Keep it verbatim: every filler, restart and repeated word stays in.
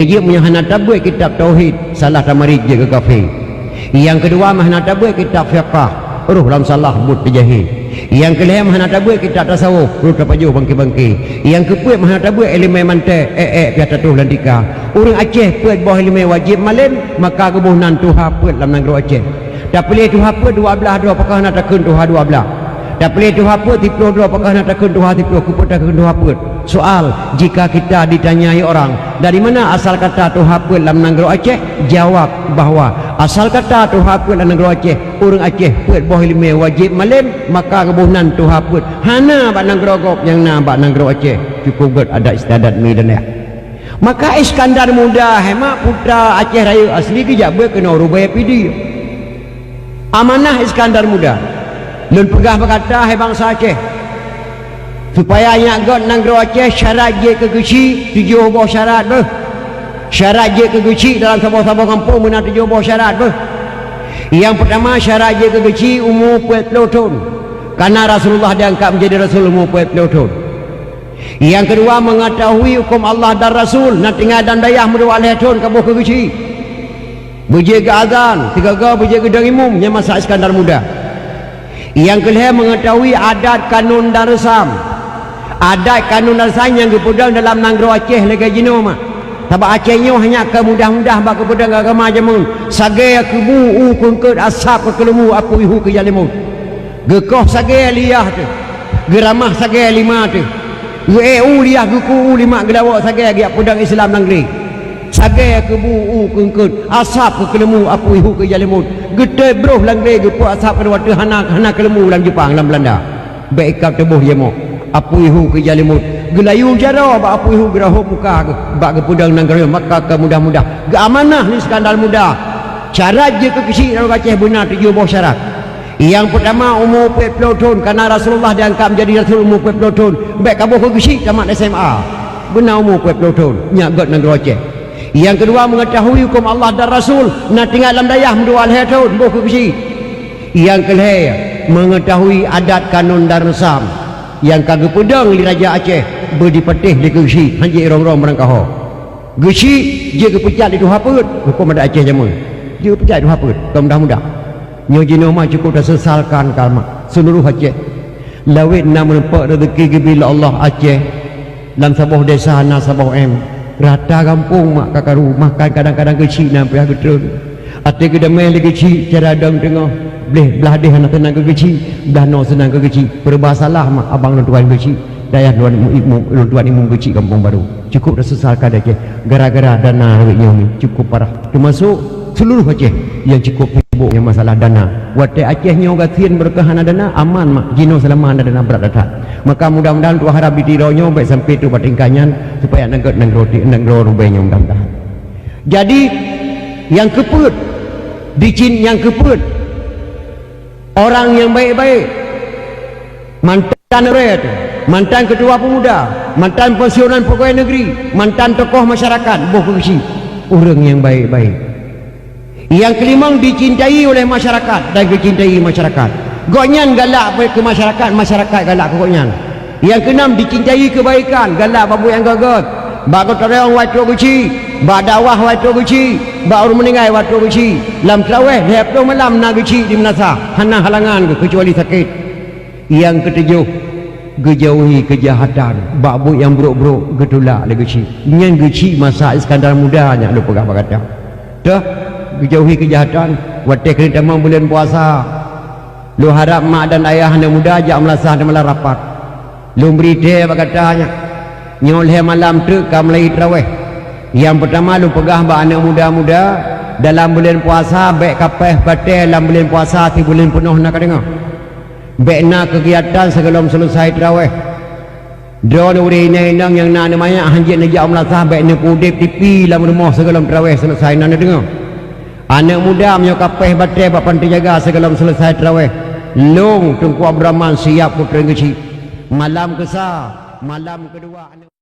Jeuet meunyoe hana tabeuet kitab tauhid, salah tamarit jeuet keu kafé. Nyang keudua, meuhana tabeuet kitab fiqah, roh lam salah buet teujahé. Nyang keulhée, meuhana tabeuet kitab tasawuf, roh tapajoh bangké-bangké. Nyang keupeuet, meuhana tabeuet iéleumé manték, ék-ék piah tatuh lam tika. Ureuëng Aceh peuet boh iéleumé wajéb malém, maka geuboh nan tuha peuet lam nanggroe Aceh. Tapiléh tuha peuet dua blaih droe, pakon hana takheun tuha dua blaih? Tapiléh tuha peuet siploh droe, pakon hana takheun tuha siploh, keupeue takheun tuha peuet? Soal, jika kita ditanyai orang, "Dari mana asal kata tuha peuet lam nanggroe Aceh?" Jawab bahwa asal kata tuha peuet lam nanggroe Aceh, ureuëng Aceh peuet boh iéleumé wajéb malém, maka geuboh nan tuha peuet. Hana bak nanggroe gob, nyang na bak nanggroe Aceh. Cukup gét adat istiadat mi dan ya. Maka Iskandar Muda, hai mak, putra Aceh Rayeuk asli, geujak beuet keunoe rubée Pidie. Amanah Iskandar Muda, lôn peugah bak gata, hai bansa Aceh, supaya nyak gét nanggroe Aceh, syarat jeuet keu geuchik, tujoh boh syarat beuh. Syarat jeuet keu geuchik dalam saboh-saboh gampông meunan tujoh boh syarat beuh. Nyang peutama, syarat jeuet keu geuchik umu peuet ploh thon, karena Rasulullah diangkat menjadi rasul umu peuet ploh thon. Nyang keudua, mengetahui hukum Allah dan Rasul, na tinggai dalam dayah meudua lhée thon ka boh keu geuchik. Beujeuet geuazan, sigoe-goe beujeuet geudong imum, nyan masa Iskandar Muda. Nyang keulhée, mengetahui adat, kanun dan reusam. Adat, kanun dan reusam nyang geupeudong dalam nanggroe Aceh lagée jinoe mak. Sabab Aceh nyoe hanya ka mudah-mudah bak geupeudong agama jameun. Sagée keubu u keungkot, asab ka keuleumu, apui hu keu jalimot. Geukoh sagée liah teuh, geuramah sagée lima teuh. Geuék u liah, geuku u limak, geulawok sagée geujak peudong Islam lam glé. Sagée keubu u keungkot, asab ka keuleumu, apui hu keu jalimot. Geuteuet broh lam glé, geupeu asab keudua teuh, hana, hana keuleumu lam Jeupang, lam Beulanda. Bék ikab tuboh jimok, apui hu keu jalimot. Geulayu jaroe bak apui hu, geurahom muka geuh bak geupeudong nanggroe, maka ka mudah-mudah geuamanah lé Iskandar Muda. Syarat jeuet keu geuchik nanggroe Aceh beuna tujoh boh syarat. Nyang peutama, umu peuet ploh thon, karena Rasulullah diangkat menjadi rasul umu peuet ploh thon. Bék ka boh keu geuchik tamat S M A, beuna umu peuet ploh thon, nyak gét nanggroe Aceh. Nyang keudua, mengetahui hukum Allah dan Rasul, na tinggai lam dayah meudua lhée thon, boh keu geuchik. Nyang keulhée, mengetahui adat, kanun dan reusam nyang ka geupeudong lé Raja Aceh, beudipatéh lé keu geuchik, hanjeuet rong-rong meurangkaho. Geuchik jeuet geupeucat lé tuha peuet, huköm adat Aceh jameun. Jeuet geupeucat lé tuha peuet, kon mudah-mudah. Nyoe jinoe mak cukôp taseusalkan ka mak seuluruh Aceh. Lawét na meurumpok reuzeuki geubri lé Allah Aceh. Lam saboh desa na saboh M. Rata gampông mak ka karu, makan kadang-kadang geuchik na piah geutreun. Até geudamé lé geuchik cara dong teungoh. Bleh, blah deh hana seunang keu geuchik, blah noe seunang keu geuchik. Peureuba salah mak abang lôn tuan geuchik. Dayah lôn tuan imum, lôn tuan imum geuchik gampông barô. Cukôp taseusalkan Aceh gara-gara dana lawét nyoe, cukôp parah. Teumasok seuluruh Aceh nyang cukôp sibok ngon masalah dana. Watée Aceh nyoe gasien, beureukat hana dana, aman mak, jinoe seulama na dana brat that. Maka mudah-mudahan tuha harab di tiroe nyoe bék sampai trok bak tingkat nyan, supaya na gét nanggroe, nanggroe rubée nyoe mudah-mudahan. Jadi, nyang keupeuet, dicin nyang keupeuet, orang nyang baik-baik, mantan ureuëng, mantan ketua pemuda, mantan pensiunan pegawai negeri, mantan tokoh masyarakat, boh keu geuchik, ureuëng nyang baik-baik. Nyang keulimong, dicintai oleh masyarakat dan geucintai masyarakat. Gobnyan galak keu masyarakat, masyarakat galak keu gobnyan. Nyang keunam, dicintai keubaikan, galak bak buet nyang gét-gét. Bak gotong royong watée geuchik, bak dakwah watée geuchik, bak ureuëng meuninggai watée geuchik. Lam traweh lhée ploh malam na geuchik di meunasah, hana halangan geuh keucuali sakét. Nyang keutujoh, geujauhi keujahatan, bak buet nyang brok-brok geutulak lé geuchik. Nyan geuchik masa Iskandar Muda nyan lôn peugah bak gata. Teuh, geujauhi keujahatan, watée keuneuk tamong buleuen puasa. Lôn harab mak dan ayah aneuëk muda jak meulasah dan malam rapat. Lôn bri thée bak gata nyan, nyoe lhée malam treuk ka meulai traweh. Nyang peutama lôn peugah bak aneuëk muda-muda, dalam buleuen puasa bék ka péh batée lam buleuen puasa sibuleuen peunoh na ka deungoe. Bék na keugiatan sigohlom seuleusai traweh. Droeneuh ureuëng inong-inong nyang na aneuëk manyak hanjeuet neujak u meulasah, bék neupeuudeb tipi lam rumoh sigohlom traweh seuleusai na neudeungoe. Aneuëk muda meunyoe ka péh batée bak panti jaga sigohlom seuleusai traweh, lôn Teungku Abdurrahman siap peutreun geuchik. Malam keusa, malam keudua aneuëk